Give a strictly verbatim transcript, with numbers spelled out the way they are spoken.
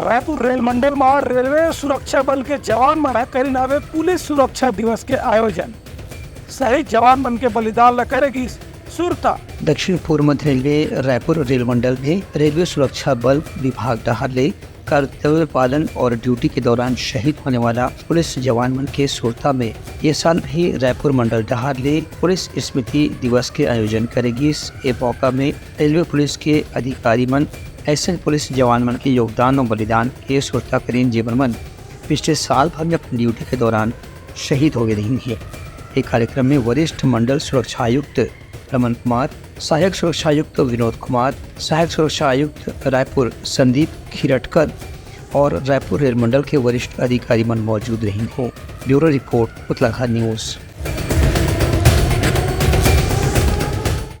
Raipur rail मंडल म railway सुरक्षा बल के जवान मन ह करिन हावे पुलिस सुरक्षा दिवस के आयोजन। शहीद जवान मन के बलिदान ल करे गिस सुरता। दक्षिण पूर्व मध्य रेलवे रायपुर रेल मंडल में रेलवे सुरक्षा बल विभाग डहार ले कर्तव्य पालन और ड्यूटी के दौरान शहीद होने वाला पुलिस जवान मन के सुरता में ये साल भी रायपुर मंडल डहार ले पुलिस स्मृति दिवस के आयोजन करे गिस। ए मौका में रेलवे पुलिस के अधिकारी मन ऐसे पुलिस जवान मन के योगदान और बलिदान के सुरता करिन, जेमन मन पिछले साल भर में अपनी ड्यूटी के दौरान शहीद हो गए रहिन हे। ये कार्यक्रम में वरिष्ठ मंडल सुरक्षा आयुक्त रमन कुमार, सहायक सुरक्षा आयुक्त विनोद कुमार, सहायक सुरक्षा आयुक्त रायपुर संदीप खिरटकर और रायपुर रेल मंडल के वरिष्ठ अधिकारी मन मौजूद रहिन हे। ब्यूरो रिपोर्ट, उतलाघाट न्यूज।